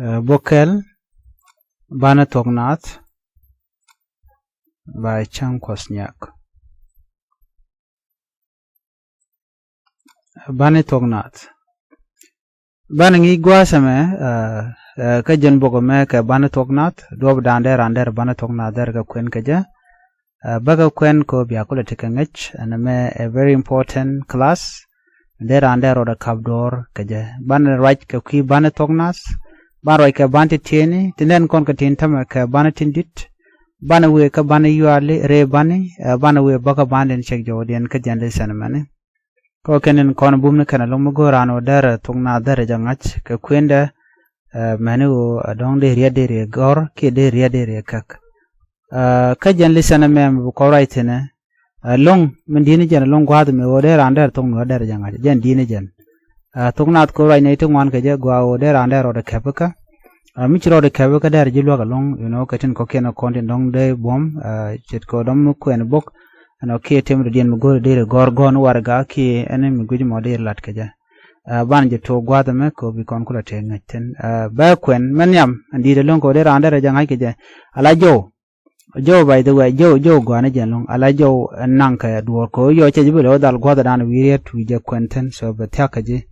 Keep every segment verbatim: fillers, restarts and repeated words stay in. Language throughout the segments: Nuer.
Ɛ, bok kɛl, Banɛ Thuɔ̱k Naath, by Cäŋ Kuɔth Nyak. Banɛ Thuɔ̱k Naath. Banɛ ŋi̱i̱c gua̱a̱th ɛmɛ, ɛ, ɛ, kä jɛn bok ɛmɛ kɛ Banɛ Thuɔ̱k Naath, duɔ̱ɔ̱p dan dee raan dee rɛ Banɛ Thuɔ̱k Naath dee rɛ kɛ kuɛn kɛ jɛ. Ɛ, bäkɛ kuɛn kɛ ɣöö bia kulɛ tekɛ ŋäc, ɛn ɛmɛ ɛ very important class. Dee raan dee rɔɔdɛ ka̱p duɔ̱ɔ̱r kɛ jɛ. Banɛ ruac kɛ kui̱ Banɛ Thuɔ̱k Naath, banɛ ruac kɛ Banɛ ti tiɛɛni, ti nɛn kɔn kɛ tin tämɛ kɛ Banɛ tin di̱t, banɛ wëë kä Banɛ yuali rëë Banɛ, ɛ, banɛ wëë bäkä Banɛ tin cɛk jɔwdiɛn kä jɛn lesson ɛmɛni. Kä kɛn in kɔn bumni kɛn ɛlɔ̱ŋ mi go̱o̱r raan ɣöö dee rɛ Thuɔ̱k Naath dee rɛ jɛ ŋa̱c kɛ kuendɛ, ɛ, mɛni ɣöö, ɛ, dɔ̱ŋ dee riet dee riɛ gɔ̱r kiɛ dee riet dee riɛ käk. Ɛ, kä jɛn lesson ɛmɛ mi bi kɔn ruac thi̱n ɛ, ɛ, lo̱ŋ min di̱t ni jɛn, lo̱ŋ gua̱a̱th mi ɣöö dee raan dee rɛ Thuɔ̱k Naath dee rɛ jɛ ŋa̱c, jɛn di̱t ni jɛn. Ɛ, Thuɔ̱k Naath kɛ ruac nɛy ti ŋuan kɛ jɛ, gɔaa ɣöö dee raan dee rɔɔdɛ kɛpikä. Ɛ, mi ci rɔɔdɛ kɛpikä dee rɛ ji̱ luäk ɛlɔ̱ŋ, you know, kɛ tin kɔ̱kiɛn ɛ kɔn tin dɔ̱ŋ dee buɔ̱m, ɛ, ce̱tkɛ ɣöö dɔ̱ŋ mi kuɛn bok, ɛn ɔ kiɛ tëmdɛ diɛn mi go̱o̱r dee rɛ gɔ̱r gɔ̱n warɛga kiɛ ɛn mi guic mɔ dee rɛ lat kɛ jɛ. Ɛ, banɛ jɛ tuɔɔk gua̱a̱th ɛmɛ kɛ ɣöö bi kɔn kulɛ tëë ŋäc thi̱n. Ɛ, bä kuɛn mɛ nhiam, ɛn di̱t ɛlɔ̱ŋ kɛ ɣöö dee raan dee rɛ jɛ ŋa̱c kɛ jɛ. Ala jɔw, jɔw, by the way, jɔw, jɔw gɔaa ni jɛn ɛlɔ̱ŋ. Ala jɔw, ɛ, naŋ kɛ duɔ̱ɔ̱r kɛ ɣöö yɔc cɛ ji̱ bi lo̱k dhal gua̱a̱th dan wi̱i̱ riet wi̱i̱ jɛ kuɛn thi̱n. So bɛ thia̱k kɛ ji̱,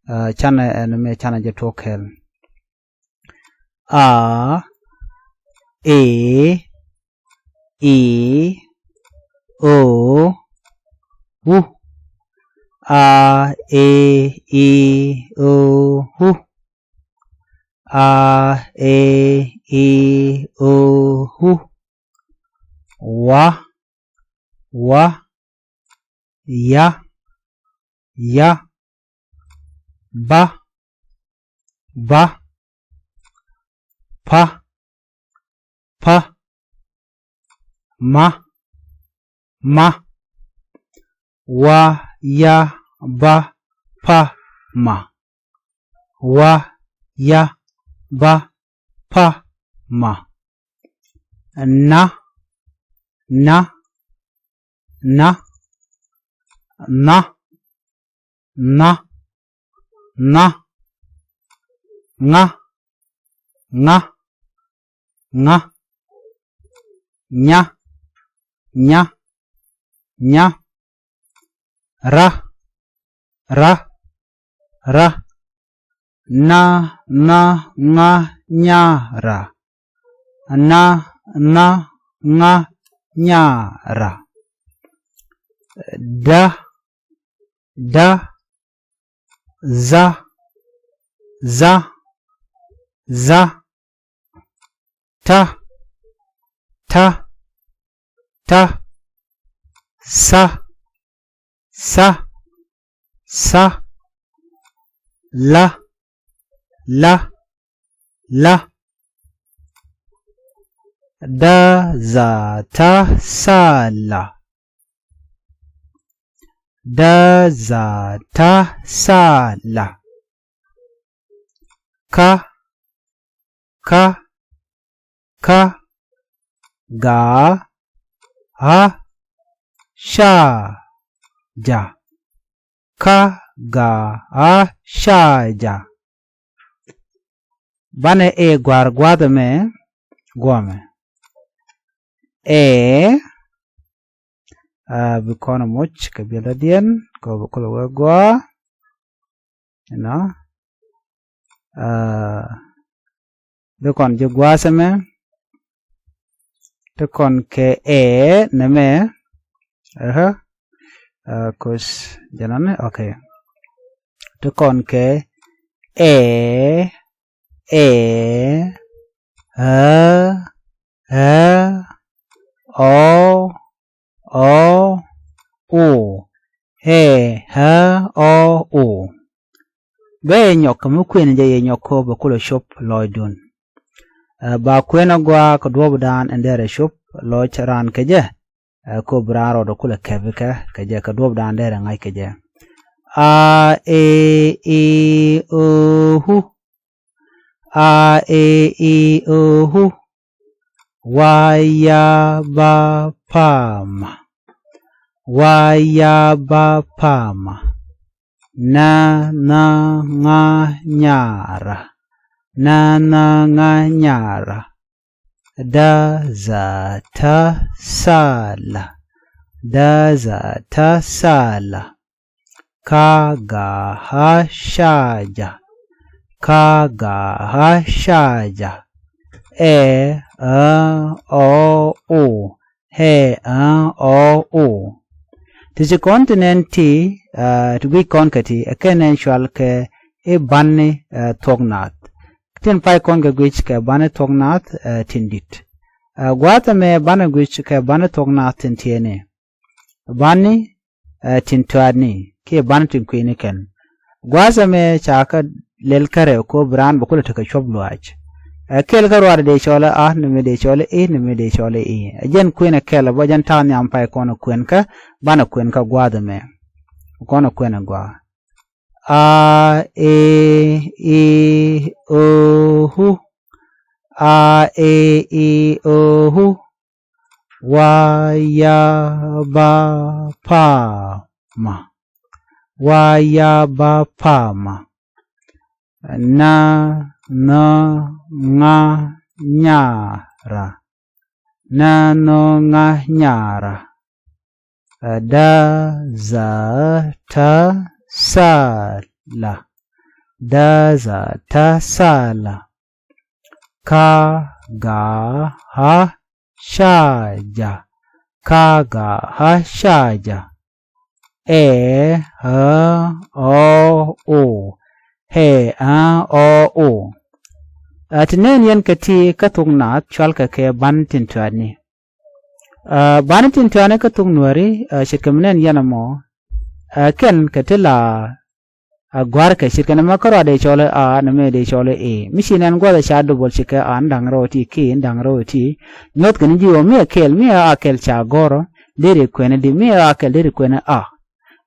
ɛ, canɛ ɛn mɛ canɛ jɛ tuɔɔk kɛɛl. A, e, i, o, u. A, e, i, o, u. A, e, i, o, u. Wa, wa, ya, ya. Ba, ba. Pa, pa. Ma, ma. Wa, ya, ba, pa, ma. Wa, ya, ba, pa, ma. Na, na, na. Na, na, na. Ŋa, ŋa, ŋa. Nya, nya, nya. Ra, ra, ra. Na, na, ŋa, nya, ra. Na, na, ŋa, nya, ra. Da, da. Za, za, za. Ta, ta, ta. Sa, sa, sa. La, la, la. Da, za, ta, sa, la. Da, za, ta, sa, la. Ka, ka, ka. Ga, ɣa, ca, ja. Ka, ga, ɣa, ca, ja. Banɛ ɛ gua̱a̱r gua̱a̱th ɛmɛ guɔmɛ. Ɛ, a, bi kɔn moc kɛ biɛl dɔ̱diɛn kɛ bi kulɛ wee gɔaa. You know, a, bi kɔn ji̱ gua̱a̱th ɛmɛ. Ti kɔn kɛ ɛ nɛmɛ. Ɛhɛ. A, kos jɛnɔni, okay. Ti kɔn kɛ ɛ, ɛ, ɛ, ɛ, ɔ, ɔ, o. Ɛ, ɛ, ɔ, o. Bɛ yɛ nyɔk kɛ mi kuën jɛ yɛ nyɔk kɛ bɛ kulɛ cop lɔcdun. Ɛ, ba kuën a gɔaa kɛ duɔ̱ɔ̱pdan ɛn derɛ cop lɔc raan kɛ jɛ. Ɛ, kop raan rɔɔdɛ kulɛ kɛp kɛ kɛ jɛ kɛ duɔ̱ɔ̱pdan derɛ ŋa̱c kɛ jɛ. A, e, i, o, u. A, e, i, o, u. Wa, ya, ba, pa, ma. Wa, ya, ba, pa, ma. Na, na, ŋa, nya, ra. Na, na, ŋa, nya, ra. Da, za, ta, sa, la. Da, za, ta, sa, la. Ka, ga, ha, sha, ja. Ka, ga, ha, sha, ja. Ɛ, ä, ɔ, o. Ɛ, ä, ɔ, o. Ti ci kɔn ti nɛn ti, ɛ, ti guic kɔn kɛ ti, ɛ kɛ nɛn cual kɛ i̱ bani, ɛ, thuɔk naath. Tin pay kɔn kɛ guic kɛ bani thuɔk naath, ɛ, tin di̱t. Ɛ, gua̱a̱th ɛmɛ bani guic kɛ bani thuɔk naath tin tiɛɛni. Bani, ɛ, tin tɔatni kiɛ bani tin kui̱ni kɛn. Gua̱a̱th ɛmɛ ca kä lɛl kärɛ ko bi raan bɛ kulɛ tekɛ cuɔp luaac. Ɛ kɛl kä ruaadɛ dee cɔl ɛ a, nɛmɛ dee cɔl ɛ i̱, nɛmɛ dee cɔl ɛ i̱. Ɛ jɛn kuën ɛ kɛl ɛ bä jɛn ta̱a̱ nhiam pay kɔn ɛ kuën kä, banɛ kuën kä gua̱a̱th ɛmɛ. Kɔn ɛ kuën ɛ gua̱a̱. A, e, i, o, u. A, e, i, o, u. Wa, ya, ba, pa, ma. Wa, ya, ba, pa, ma. Na, na, ŋa, nya, ra. Na, na, ŋa, nya, ra. Da, za, ta, sa, la. Da, za, ta, sa, la. Ka, ga, ha, sha, ja. Ka, ga, ha, sha, ja. Ɛ, ä, ɔ, o. Ɛ, ä, ɔ, o. Ɛ, ti nɛn yɛn kɛ ti kä thok naath cual kɛ kɛ ban tin tɔatni. Ɛ, bani tin tɔatni kä thok nuääri, ɛ, ce̱tkɛ mi nɛn yɛn ɛmɔ. Ɛ, kɛn kɛ ti la a gua̱a̱rkɛ ce̱tkɛ nɛmɛ kä ruaadɛ cɔl ɛ a, nɛmɛ dee cɔl ɛ i̱. Mi ci nɛn gua̱a̱th ɛ ca dubbel ce̱tkɛ a, ni da̱ŋ rɛw ti ki, ni da̱ŋ rɛw ti. Nyuɔ̱thkɛ ni ji̱ ɣöö mi ɛ kɛl, mi ɛ a kɛl ca gɔ̱rä, deri kuɛn ɛ di, mi ɛ a kɛl deri kuɛn ɛ a.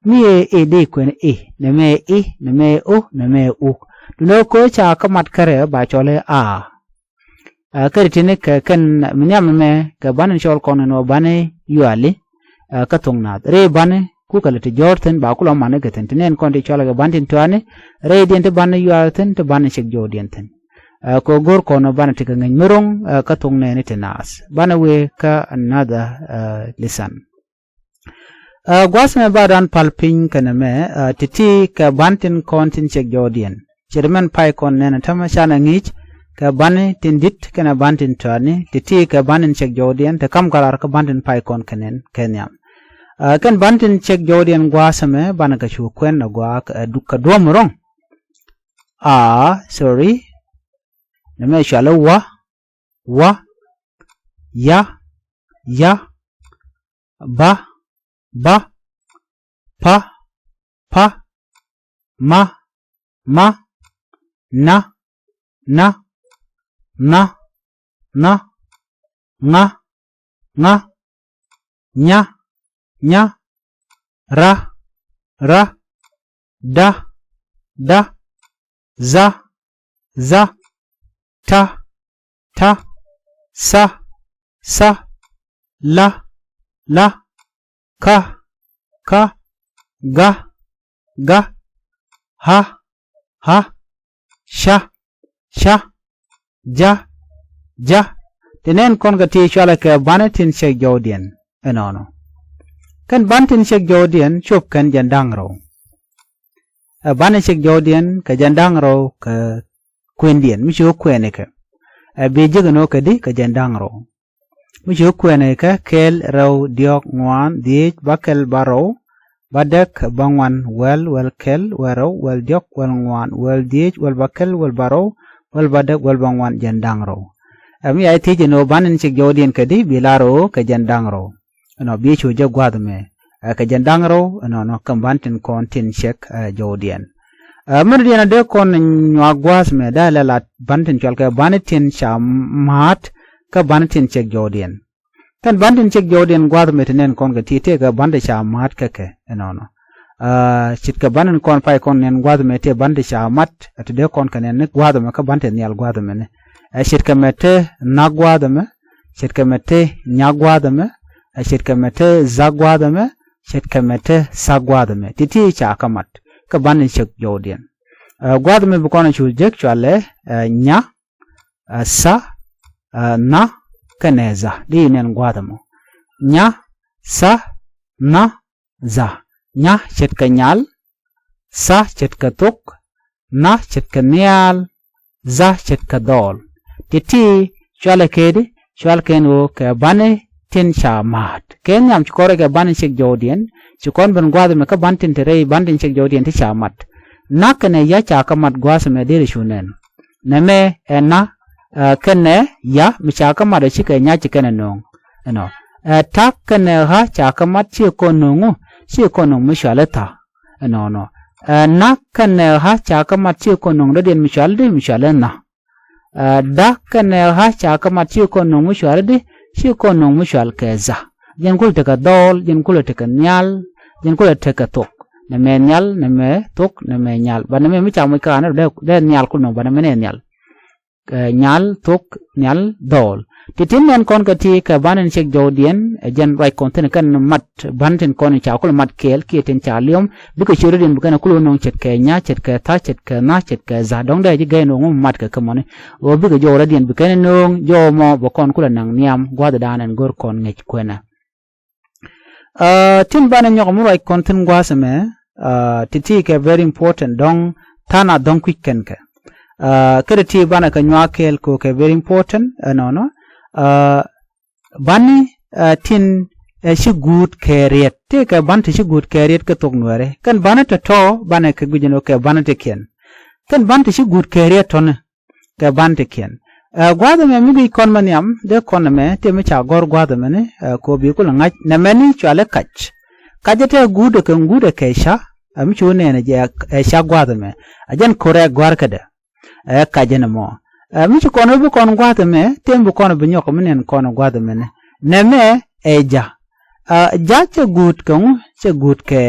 Mi ɛ i̱ deri kuɛn ɛ i̱, nɛmɛ ɛ i̱, nɛmɛ ɛ o, nɛmɛ ɛ uk. Duundɛ ɣöö ca kä mat kärɛ ba cɔl ɛ a. Ɛ, kä ti tini kɛ kɛn mi nhiam ɛmɛ kɛ bani cɔl kɔn ɛn ɣöö bani yuali, ɛ, kä thok naath. Rɛy bani kukɛ lɛ ti jɔ̱ɔ̱r thi̱n ba kulɔ mani kɛ thi̱n. Ti nɛn kɔn ti cɔalɛ kɛ bani tin tɔatni, rɛydiɛn ti bani yuali thi̱n, ti bani cɛk jɔwdiɛn thi̱n. Ɛ, kɛ go̱r kɔn ɣöö bani ti kɛ ŋäc mi ro̱ŋ, ɛ, kä thok nɛɛni ti naath. Bani wee kä another, ɛ, lesson. Ɛ, gua̱a̱th mɛ ba dɔ̱a̱n pal piny kɛnɛ mɛ, ɛ, ti̱ti̱ kɛ ban tin kɔn tin cɛk jɔwdiɛn. Ce̱t mɛn pay kɔn nɛn tämɛ canɛ ŋi̱i̱c kɛ bani tin di̱t kɛnɛ ban tin tɔatni, ti̱ti̱ kɛ ban tin cɛk jɔwdiɛn, te kam kɛ lar kä ban tin pay kɔn kɛ nɛn kɛ nhiam. Ɛ, kɛn ban tin cɛk jɔwdiɛn gua̱a̱th mɛ banɛ kɛ cu kuɛn ɛ gua̱a̱ kɛ, ɛ, du-, kɛ duɔ̱ɔ̱m ro̱ŋ. A, sorry. Nɛmɛ cuali wa, wa, ya, ya, ba, ba, pa, pa, ma, ma, na, na, nha, nha, ŋa, ŋa, nya, nya, ra, ra, da, da, dha, dha, ta, ta, tha, tha, la, la, ka, ka, ga, ga, ha, ha, ca, ca, ja, ja. Ti nɛn kɔn kɛ ti cualɛ kɛ bani tin cɛk jɔwdiɛn. Ɛnɔnɔ. Kɛn bani tin cɛk jɔwdiɛn cop kɛn jɛn da̱ŋ rɛw. Ɛ bani cɛk jɔwdiɛn kɛ jɛn da̱ŋ rɛw kɛ kuëndiɛn mi ci wä kuɛɛni kɛ. Ɛ bi jek ɛn ɣöö kɛ di kɛ jɛn da̱ŋ rɛw. Mi ci wä kuɛɛni kɛ kɛl, rɛw, diɔ̱k, ŋuan, dhieec, bäkɛl, bärɔw, bädäk, bäŋuan, wäl, wäl kɛl, wäl rɛw, wäl diɔ̱k, wäl ŋuan, wäl dhieec, wäl bäkɛl, wäl bärɔw, wäl bädäk, wäl bäŋuan, jɛn da̱ŋ rɛw. Ɛ mi ca thiec ɛn ɣöö bani tin cɛk jɔwdiɛn kɛ di, bi lar ɣöö kɛ jɛn da̱ŋ rɛw. Ɛnɔ bi cu jɛ gua̱a̱th mɛ. Ɛ kɛ jɛn da̱ŋ rɛw, ɛnɔnɔ kɛ bani tin kɔn tin cɛk, ɛ, jɔwdiɛn. Ɛ, mɛn diɛn a dee kɔn nyuak gua̱a̱th mɛ, dee lɛ lat bani tin cual kɛ bani tin ca ma̱a̱t, kä bani tin cɛk jɔwdiɛn. Kɛn bani tin cɛk jɔwdiɛn gua̱a̱th mɛ ti nɛn kɔn kɛ ti tëëkɛ bani ti ca ma̱a̱t kä kɛ, ɛnɔnɔ. Ɛ, ce̱tkɛ bani kɔn pay kɔn nɛn gua̱a̱th mɛ ti bani ti ca mat, ɛ ti dee kɔn kɛ nɛn ni gua̱a̱th mɛ kä bani ti nhial gua̱a̱th mɛ ni. Ɛ, ce̱tkɛ mɛ ti nhak gua̱a̱th mɛ, ce̱tkɛ mɛ ti nyak gua̱a̱th ɛmɛ, ɛ, ce̱tkɛ mɛ ti dhak gua̱a̱th ɛmɛ, ce̱tkɛ mɛ ti thak gua̱a̱th ɛmɛ. Ti̱ti̱ ca kä mat kä bani cɛk jɔwdiɛn. Ɛ, gua̱a̱th mi bi kɔn cu jek cualɛ, ɛ, nya, ɛ, tha, ɛ, nha, kɛnɛ dha. Di nɛn gua̱a̱th mɔ. Nya, tha, nha, dha. Nya ce̱tkɛ nyal, tha ce̱tkɛ thok, nha ce̱tkɛ nhial, dha ce̱tkɛ dhɔl. Ti̱ti̱ cualɛ kɛ di, cual kɛn ɣöö kɛ bani tin ca ma̱a̱t. Kɛ nhiam ci kɔn rɛy kɛ bani cik jɔwdiɛn, ci kɔn ben gua̱a̱th ɛmɛ kä bani tin te rɛy bani tin cik jɔwdiɛn ti ca mat. Nha kɛnɛ ya ca kɛ mat gua̱a̱th ɛmɛ deri cu nɛn. Nɛmɛ ɛ nha, ɛ, kɛnɛ ya mi ca kɛ mat ɛ cikɛ nya ci kɛnɛ nööŋ. Ɛnɔ. Ɛ, ta kɛnɛ ɣa ca kɛ mat ci kɔn nööŋ ɣöö ci kɔn nööŋ mi cual i̱ tha. Ɛnɔnɔ. Ɛ, nha kɛnɛ ɣa ca kɛ mat ci kɔn nööŋ dɔ̱diɛn mi cual di mi cual i̱ nha. Ɛ, da kɛnɛ ɣa ca kɛ mat ci kɔn nööŋ mi cual i̱ di ci kɔn nööŋ mi cual kɛ dha. Jɛn kulɛ tekɛ dhɔl, jɛn kulɛ tekɛ nhial, jɛn kulɛ tekɛ thok. Nɛmɛ nhial, nɛmɛ thok, nɛmɛ nyal. Ba nɛmɛ mi ca moc kä ɣa̱nä dee, dee nhial kul nööŋ ba nɛmɛ nɛ nhial. Ɛ, nyal, thok, nhial, dhɔl. Ti̱ti̱ nɛn kɔn kɛ ti kɛ bani tin cik jɔwdiɛn, ɛ jɛn ruac kɔn thi̱n kɛn mat bani tin kɔn ca kulɛ mat kɛɛl kiɛ tin ca liɔm, bikɛ ciötdiɛn bi kɛn kulɛ nööŋ ce̱tkɛ nya, ce̱tkɛ tha, ce̱tkɛ nha, ce̱tkɛ dha. Dɔ̱ŋ dee ji̱ gɛy nööŋ mi mat kɛ kä mɔni. Ɣöö bikɛ jɔwdiɛn bi kɛn nööŋ, jɔw mɔ bɛ kɔn kulɛ naŋ nhiam, gua̱a̱th dan ɛn go̱r kɔn ŋäc kuenɛ. Ɛ, tin banɛ nyɔk mi ruac kɔn thi̱n gua̱a̱th ɛmɛ, ɛ, ti̱ti̱ kɛ very important dɔ̱ŋ tha̱a̱ŋ a dhɔ̱ŋ kui̱c kɛn kɛ. Ɛ, kä ti̱ti̱ banɛ kɛ nyuak kɛɛl kɛ ɣöö kɛ very important, ɛnɔnɔ. Ɛ, bani, ɛ, tin, ɛ, ci guut kɛ riɛt. Tëëkɛ bani ti ci guut kɛ riɛt kä thok Nuɛri. Kɛn bani tɔ̱tɔ̱ banɛ kɛ guic ɛn ɣöö kɛ bani ti kiɛn. Kɛn bani ti ci guut kɛ riɛt tɔ̱ni kɛ bani ti kiɛn. Ɛ, gua̱a̱th ɛmɛ mi guic kɔn mɛ nhiam, dee kɔn ɛmɛ, tëë mi ca gɔ̱r gua̱a̱th ɛmɛni, ɛ, kɛ ɣöö bi kulɛ ŋa̱c, nɛmɛni cualɛ kac. Kac ɛ tɛ guut ɛ kɛ, guut ɛ kɛ ca, ɛ, mi cu nɛɛnɛ jɛ, ɛ, ca gua̱a̱th ɛmɛ. Ɛ jɛn correct gua̱a̱r kädɛ. Ɛ, kac ɛn ɛmɔ. Ɛ, mi ci kɔn wä bi kɔn gua̱a̱th ɛmɛ, tëë mi bi kɔn bi nyɔk mi nɛn kɔn gua̱a̱th ɛmɛni. Nɛmɛ ɛ ja. Ɛ, ja cɛ guut kɛ ŋu, cɛ guut kɛ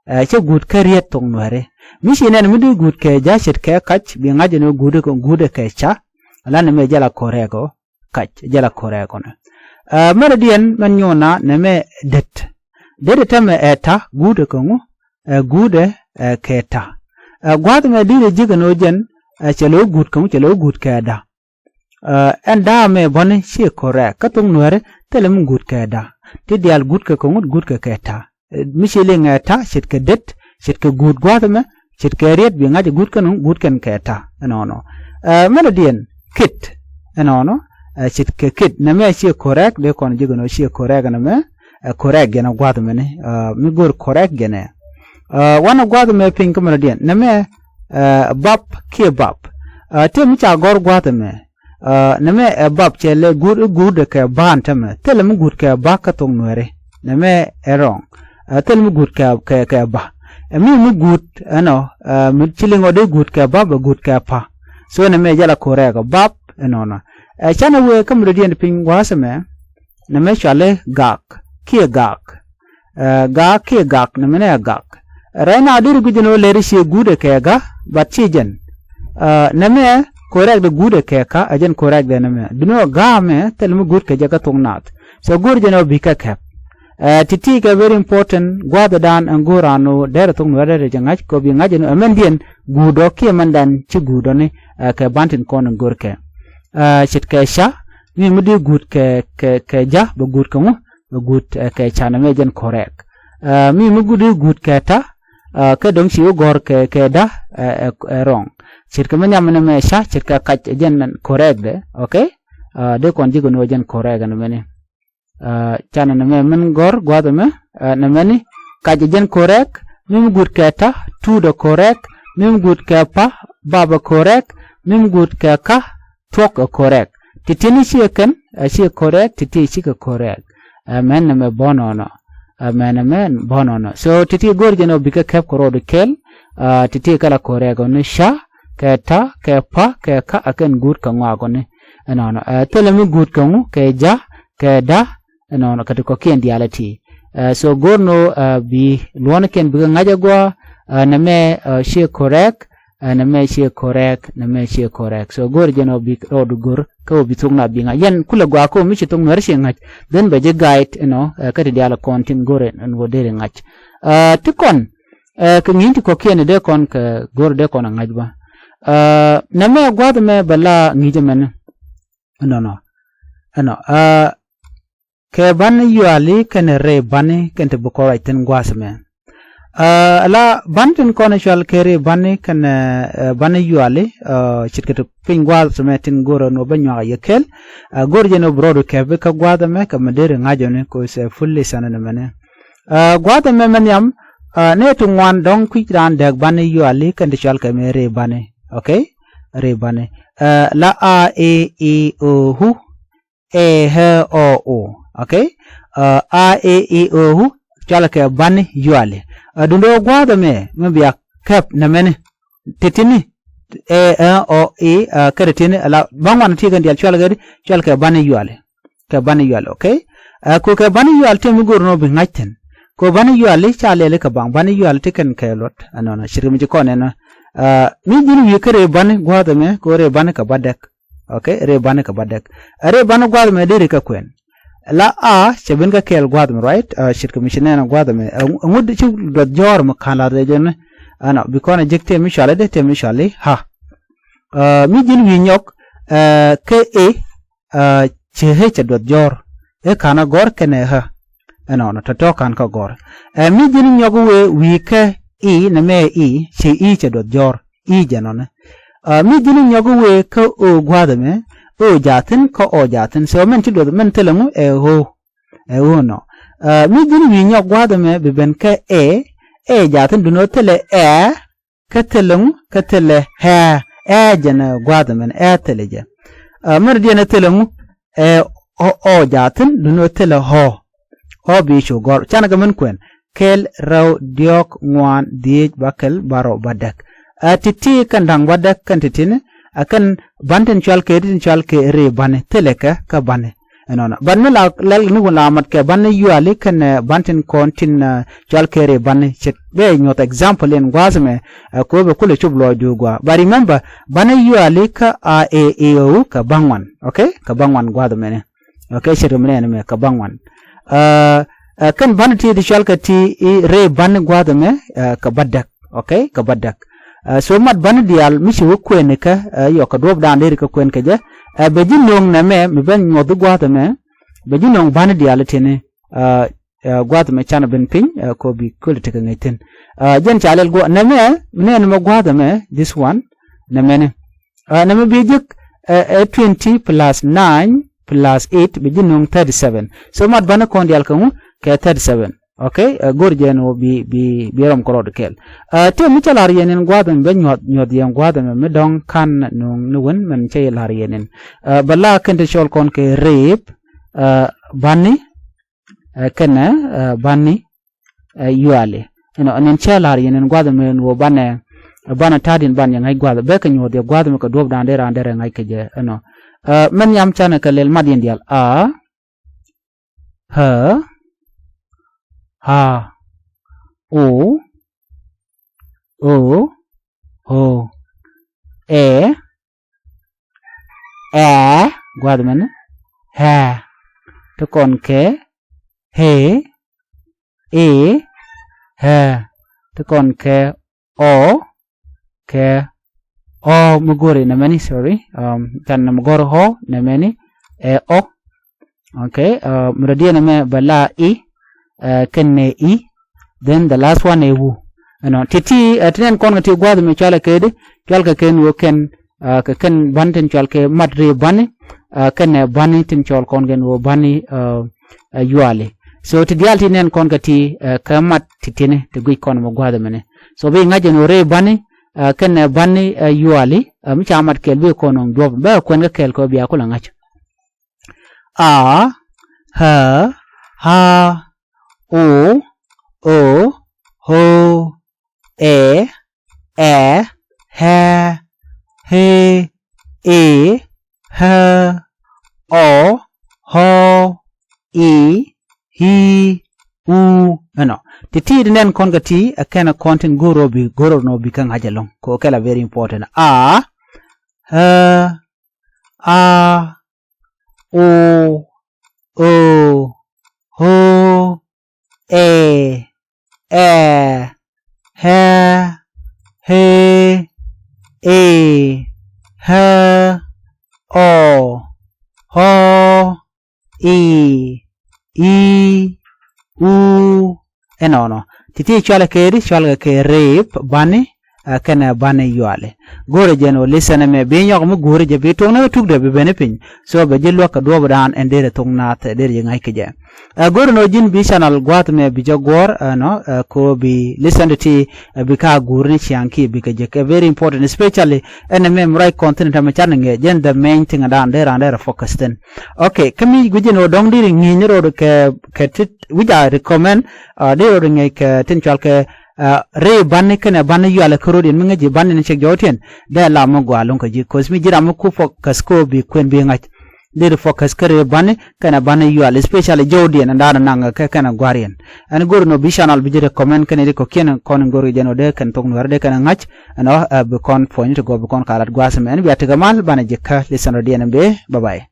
Ɛ, cɛ guut kä riet thok Nuɛri. Mi ci nɛn mi di guut kɛ ja ce̱tkɛ kac, bi ŋa̱c ɛn ɣöö guut kɛ, guut kɛ ca. Ala nɛmɛ jɛ la correct ɔ kac, jɛ la correct ɔ nɛ. Ɛ, mɛn diɛn mɛn nyuɔna nɛmɛ det. Det tɛmɛ ɛ ta, guut kɛ ŋu, ɛ, guut ɛ kɛ ta. Ɛ, gua̱a̱th mɛ diri ji̱ kɛ ni ɣöö jɛn, ɛ, cɛ lo̱ guut kɛ ŋu, cɛ lo̱ guut kɛ da. Ɛ, ɛn da̱a̱ mɛ bäni ciɛ correct. Kä thok Nuɛri thilɛ mi guut kɛ da̱a̱. Ti diaal guut kɛ kɛ ŋut, guut kɛ kɛ ta̱a̱. Ɛ, mi ci liŋ ɛ ta̱a̱, ce̱tkɛ det, ce̱tkɛ guut gua̱a̱th ɛmɛ, ce̱tkɛ riet bi ŋa̱c ɛ guut kɛn, guut kɛn kɛ ta̱a̱. Ɛnɔnɔ. Ɛ, mɛn diɛn kit. Ɛnɔnɔ. Ɛ, ce̱tkɛ kit. Nɛmɛ ciɛ correct, dee kɔn ji̱ kɛ nɔ ciɛ correct nɛmɛ. Ɛ, correct gɛnɛ gua̱a̱th ɛmɛni. Ɛ, mi go̱o̱r correct gɛnɛ. Ɛ, wanɛ gua̱a̱th ɛmɛ piny kä mɛn diɛn. Nɛmɛ, ɛ, bap kiɛ bap. Ɛ, tëë mi ca gɔ̱r gua̱a̱th ɛmɛ. Ɛ, nɛmɛ ɛ bap cɛ lɛ guut, i̱ guut ɛ kɛ ba̱a̱n tämɛ. Thilɛ mi guut kɛ ba̱a̱ kä thok Nuɛri. Nɛmɛ ɛ wrong. Ɛ, thilɛ mi guut kɛ, kɛ, kɛ ba̱a̱. Ɛ mi, mi guut, ɛnɔ, ɛ, mi ci liŋ ɔ dee guut kɛ ba̱a̱ bɛ guut kɛ pa̱a̱. So nɛmɛ jɛ la correct ɔ bap, ɛnɔnɔ. Ɛ, canɛ wee kä mi dɔ̱diɛn piny gua̱a̱th ɛmɛ. Nɛmɛ cuali gak, kiɛ gak. Ɛ, gak kiɛ gak, nɛmɛ ni ɛ gak. Right now deri guic ɛn ɣöö lɛri ciɛ guut ɛ kɛ ga, but ci jɛn. Ɛ, nɛmɛ correct dɛ guut ɛ kɛ ka, ɛ jɛn correct dɛ nɛmɛ. Duŋni ɣöö ga mɛ, thil mi guut kɛ jɛ kä thok Naath. So go̱o̱r jɛn ɣöö bi kɛ kɛp. Ɛ, ti̱ti̱ kɛ very important, gua̱a̱th dan ɛn go̱o̱r an ɣöö derɛ thok Nuɛri derɛ jɛ ŋa̱c, kɛ ɣöö bi ŋa̱c ɛn ɣöö ɛmɛn diɛn guut ɔ kiɛ mɛn dan ci guut ɔ ni, ɛ, kɛ ba̱n tin kɔn ɛn go̱o̱r kɛ. Ɛ, ce̱tkɛ ca, mi mi di guut kɛ, kɛ, kɛ ja, bɛ guut kɛ ŋu, bɛ guut, ɛ, kɛ ca nɛmɛ jɛn correct. Ɛ, mi mi guut di guut kɛ ta, ɛ, kɛ dɔ̱ŋ ci wä gɔ̱r kɛ, kɛ da, ɛ, ɛ, ɛ wrong. Ce̱tkɛ mi nhiam nɛmɛ ca, ce̱tkɛ kac ɛ jɛn correct dɛ, okay? Ɛ, dee kɔn ji̱ kɛ ni wä jɛn correct nɛmɛ ni. Ɛ, canɛ nɛmɛ min gɔ̱r gua̱a̱th ɛmɛ, ɛ, nɛmɛ ni kac ɛ jɛn correct, mi mi guut kɛ ta, tuut ɛ correct, mi mi guut kɛ pa, bap ɛ correct, mi mi guut kɛ ka, thuɔ̱k ɛ correct. Ti̱ti̱ ni ciɛ kɛn, ɛ, ciɛ correct, ti̱ti̱ cikɛ correct. Ɛ, mɛn nɛmɛ bä nɔnɔ. Ɛ, mɛn nɛmɛ bä nɔnɔ. So ti̱ti̱ go̱o̱r jɛn ɔ bikɛ kɛp kɛ rɔɔd kɛl, ɛ, ti̱ti̱ kɛ la correct ɔ ni ca, kɛ ta, kɛ pa, kɛ ka, ɛ kɛn guut kɛ ŋɔak ɔ ni. Ɛnɔnɔ. Ɛ, thilɛ mi guut kɛ ŋu, kɛ ja, kɛ da, ɛnɔnɔ, kɛ ti kɔ̱kiɛn diaal ɛ ti. Ɛ, so go̱o̱r ni ɣöö, ɛ, bi luɔ̱nikiɛn bikɛ ŋa̱c ɛ gɔaa, ɛ, nɛmɛ, ɛ, ciɛ correct, ɛ, nɛmɛ ciɛ correct, nɛmɛ ciɛ correct. So go̱o̱r jɛn ɣöö bi rɔɔdu go̱r, kä ɣöö bi thok Naath bi ŋa̱c. Yɛn kulɛ gɔaa kä ɣöö mi ci thok Nuɛri ciɛ ŋa̱c. Then bɛ ji̱ guide, you know, ɛ, kä ti diaal kɔn tin go̱o̱r ɛn ɣöö deri ŋa̱c. Ɛ, ti kɔn, Ɛ, kɛ ŋi̱i̱c ti kɔ̱kiɛn dee kɔn kɛ go̱r dee kɔn a ŋa̱c bä. Ɛ, nɛmɛ gua̱a̱th ɛmɛ bɛ la ŋi̱i̱c ɛmɛni. Ɛnɔnɔ. Ɛnɔ. Ɛ, kɛ bani yuali kɛnɛ rɛy bani kɛn ti bi kɔn ruac thi̱n gua̱a̱th ɛmɛ. Ɛ, la bani tin kɔn cual kɛ rɛy bani kɛnɛ, ɛ, bani yuali, ɛ, ce̱tkɛ ti piny gua̱a̱th ɛmɛ tin go̱rɛ nɔ bä nyuak a yɛ kɛl. Ɛ, go̱r jɛn ɔ bi rɔɔdu kɛpi kä gua̱a̱th ɛmɛ kɛ mi deri ŋa̱c ɔni kɛ sɛ full lesson ɛmɛni. Ɛ, gua̱a̱th ɛmɛ mɛ nhiam, ɛ, nɛ ti ŋuan dɔ̱ŋ kui̱c raan dɛk bani yuali kɛn ti cual kɛ mɛ rɛy bani. Okay? Rɛy bani. Ɛ, la a, e, i, o, u. Ɛ, hɛ, ɔ, o. Okay? Ɛ, a, e, i, o, u. Cual kɛ bani yuali. Ɛ, duundɛ gua̱a̱th ɛmɛ mɛ bia kɛp nɛmɛni. Titini. Ɛ, ɛ, ɔ, i, ɛ, kɛ titini. Ɛ, la baŋ wan ti kɛn dial cual kɛ di, cual kɛ bani yuali. Kɛ bani yuali, okay? Ɛ, ko kɛ bani yuali ti mi go̱r nɔ bi ŋa̱c thi̱n. Ko bani yuali ca lɛli kɛ baŋ, bani yuali ti kɛn kɛ luɔt. Ɛnɔnɔ, ce̱tkɛ mi ci kɔn ɛnɔ. Ɛ, mi ji̱n wi̱i̱ kä rɛy bani gua̱a̱th ɛmɛ, ko rɛy bani kɛ bädäk. Okay, rɛy bani kɛ bädäk. Ɛ, rɛy bani gua̱a̱th ɛmɛ deri kɛ kuɛn. La a, cɛ ben kä kɛɛl gua̱a̱th ɛmɛ, right? Ɛ, ce̱tkɛ mi ci nɛn gua̱a̱th ɛmɛ. Ɛ, ŋut ci duɔth jɔ̱ɔ̱r mi ka̱n la rɛy jɛn. Ɛnɔ, bi kɔn a jek ti mi cuali di, ti mi cuali, ha. Ɛ, mi ji̱n wi̱i̱ nyɔk, ɛ, kä e, ɛ, cɛ hɛ cɛ duɔth jɔ̱ɔ̱r. Ɛ ka̱n a gɔ̱r kɛnɛ hä. Ɛnɔnɔ, tɔ̱tɔ̱ ka̱n kä gɔ̱r. Ɛ, mi ji̱n nyɔk wee wi̱i̱ kä i, nɛmɛ i, cɛ i cɛ duɔth jɔ̱ɔ̱r. I jɛ nɔnɛ. Ɛ, mi ji̱n nyɔk wee kä o gua̱a̱th ɛmɛ, o jaathin kä ɔ jaathin. So mɛn ci duɔth mɛn thilɛ ŋu ɛ o. Ɛ o nɔ. Ɛ, mi ji̱n wi̱i̱ nyɔk gua̱a̱th ɛmɛ bi ben kä ɛ, ɛ jaathin duundɛ thilɛ ɛ, kä thilɛ ŋu, kä thilɛ ɛ, ɛ jɛn ɛ gua̱a̱th ɛmɛn ɛ thilɛ jɛ. Ɛ, mɛn diɛn ɛ thilɛ ŋu, ɛ ɔ, ɔ jaathin duundɛ thilɛ ɔ. Ɔ bi cu gɔ̱r. Canɛ kɛ min kuɛn. Kɛl, rɛw, diɔ̱k, ŋuan, dhieec, bäkɛl, bärɔw, bädäk. Ɛ, ti̱ti̱ kɛn da̱ŋ bädäk kɛn ti̱ti̱ni, ɛ kɛn bani tin cual kɛ, tin cual kɛ rɛy bani, thilɛ kɛ kä bani. Ɛnɔnɔ. But mi la lɛl ni wun la mat kɛ bani yuali kɛnɛ, ɛ, bani tin kɔn tin, ɛ, cual kɛ rɛy bani ce̱t. Bɛ nyuɔth example in gua̱a̱th ɛmɛ, ɛ, ko bɛ kulɛ cop lɔɔcdu gua̱a̱. But remember, bani yuali kä a, e, i, o, u kɛ baŋ wan. Okay? Kɛ baŋ wan gua̱a̱th ɛmɛni. Okay, ce̱tkɛ mi nɛn mɛ kɛ baŋ wan. Ɛ, ɛ, kɛn bani ti di cual kɛ ti i rɛy bani gua̱a̱th ɛmɛ, ɛ, kɛ bädäk. Okay, kɛ bädäk. Ɛ, so mat bani diaal mi ci wä kuɛn kɛ, ɛ, yɔ kɛ duɔ̱ɔ̱pdan deri kɛ kuɛn kɛ jɛ. Ɛ, bɛ ji̱ no̱o̱ŋ nɛmɛ mi ben nyuɔth gua̱a̱th ɛmɛ. Bɛ ji̱ no̱o̱ŋ bani diaal tini, ɛ, ɛ, gua̱a̱th ɛmɛ canɛ ben piny, ɛ, kɔ bi köl tekɛ ŋäc thi̱n. Ɛ, jɛn ca lɛl gua̱a̱th nɛmɛ, mi nɛn mɛ gua̱a̱th ɛmɛ, this one, nɛmɛni. Ɛ, nɛmɛ bi jek, ɛ, ɛ, twenty plus nine plus eight bi ji̱ no̱o̱ŋ thirty seven. So mat bani kɔn diaal kɛ ŋu kɛ thirty seven. Okay, ɛ, go̱r jɛ ɛn ɣöö bi, bi, bi rɔm kɛ rɔɔd kɛɛl. Ɛ, tëë mi cä la̱r yɛn in gua̱a̱th ɛmɛ bä nyuɔth, nyuɔth yɛn gua̱a̱th ɛmɛ mi dɔ̱ŋ ka̱n no̱o̱ŋ ni wen mɛn cä yɛ la̱r yɛn in. Ɛ, bɛ la kɛn ti cɔl kɔn kɛ rɛy, ɛ, bani, ɛ, kɛnɛ, ɛ, bani, ɛ, yuali. Ɛnɔ, ɛn in cä la̱r yɛn in gua̱a̱th ɛmɛ ɛn ɣöö banɛ, ɛ, banɛ ta̱a̱diɛn ban yɛ ŋa̱c gua̱a̱th. Bɛ kɛ nyuɔth yɛ gua̱a̱th ɛmɛ kɛ duɔ̱ɔ̱pdan dee raan derɛ ŋa̱c kɛ jɛ ɛnɔ. Ɛ, mɛn yam canɛ kɛ lɛl mat yɛn diaal. A, ä, a, o, o, o, ɛ, ɛ, gua̱a̱th mɛn, ɛ, ti kɔn kɛ, ɛ, ɛ, ɛ, ti kɔn kɛ, ɔ, kɛ, ɔ, mi go̱ri nɛmɛni, sorry, um, can nɛmɛ go̱ri ɔ, nɛmɛni, ɛ, ɔ. Okay, uh, mi rɔ diɛn ɛmɛ bɛ la i, uh, kɛn nɛ i, then the last one ɛ wu. Ɛnɔ, ti ti, uh, ti nɛn kɔn kɛ ti gua̱a̱th mi cual kɛ di, cual kɛ kɛn wä kɛn, uh, kɛ kɛn bani tin cual kɛ mat ri bani, uh, kɛn nɛ bani tin cual kɔn kɛn wä bani, uh, uh, yuali. So ti diaal ti nɛn kɔn kɛ ti, uh, kɛ mat ti tini, ti guic kɔn mɛ gua̱a̱th mɛni. So bi ŋa̱c ɛn wä ri bani, uh, kɛn nɛ bani, uh, yuali, uh, mi ca mat kɛl bi kɔn ɔŋ duɔp, bɛ kuɛn kɛ kɛl kɛ bia kulɛ ŋa̱c. A, ä, a, o, o, o, ɛ, ɛ, ɛ, e, e, ɛ, ɔ, ɔ, i, i, u. Ɛnɔ. Ti ti di nɛn kɔn kɛ ti, ɛ kɛn kɔn tin go̱r ɔ bi, go̱r ɔ nɔ bi kä ŋa̱c ɛlɔ̱ŋ. Kɛ kɛl a very important. A, ä, a, o, o, o, ɛ, ɛ, hɛ, hee, ee, hää, ɔ, ɔɔ, i, ii, uu. Ɛnɔnɔ ti ti cɔalɛ kɛ di cɔalkɛ kɛ rip bani, ɛ, kɛnɛ bani yuali. Go̱rɛ jɛn ɔ listen ɛmɛ bi nyɔk mi go̱rɛ jɛ bi tuɔk ni kɛ tukdɛ bi beni piny. So bɛ ji̱ luäk kɛ duɔɔpdan ɛn derɛ thok naath ɛ derɛ ji̱ ŋa̱c kɛ jɛ. Ɛ, go̱rɛ nɔ ji̱n bi channel gua̱a̱th mɛ bi jɛ guɔ̱ɔ̱r, ɛ, nɔ, ɛ, ko bi listen ti, ɛ, bi ka guur ni ciaŋ ki bi kɛ jɛ kɛ very important, especially ɛn ɛmɛ mi ruac kɔn thin tɛmɛ can ŋɛ jɛn the main thing dan derɛ an derɛ focus thin. Ok, kä mi gui̱c jɛn ɔ dɔ̱ŋ diri ŋi̱i̱c ni rot kɛ, kɛ tit wi̱c a recommend, ɛ, diri rot ŋi̱i̱c kɛ tin cɔal kɛ, ɛ, ri bani kɛnɛ bani yualɛ kä rot in mi ŋäc ji̱ bani ni cɛk jɔw tiɛn. Dee la mi gɔaa lo̱ŋ kä ji̱ cause mi ji̱ ram mi ku focus ko bi kuën bi ŋa̱c. Diri focus kä ri bani kɛnɛ bani yual, especially jɔw diɛn ɛn da̱a̱n naŋ kɛ kɛnɛ gua̱riɛn. Ɛn go̱r nɔ bi channel bi ji̱ recommend kɛnɛ ri kɔkiɛn kɔn in go̱r jɛn ɔ dee kɛn thok nuɛr dee kɛnɛ ŋa̱c. Ɛn ɔ, ɛ, bi kɔn puɔ̱ny ti gɔɔ bi kɔn ka lat gua̱a̱th mɛ ɛn bia tekɛ mal banɛ ji̱ kä listen rɔ diɛn ɛn bee. Bye bye.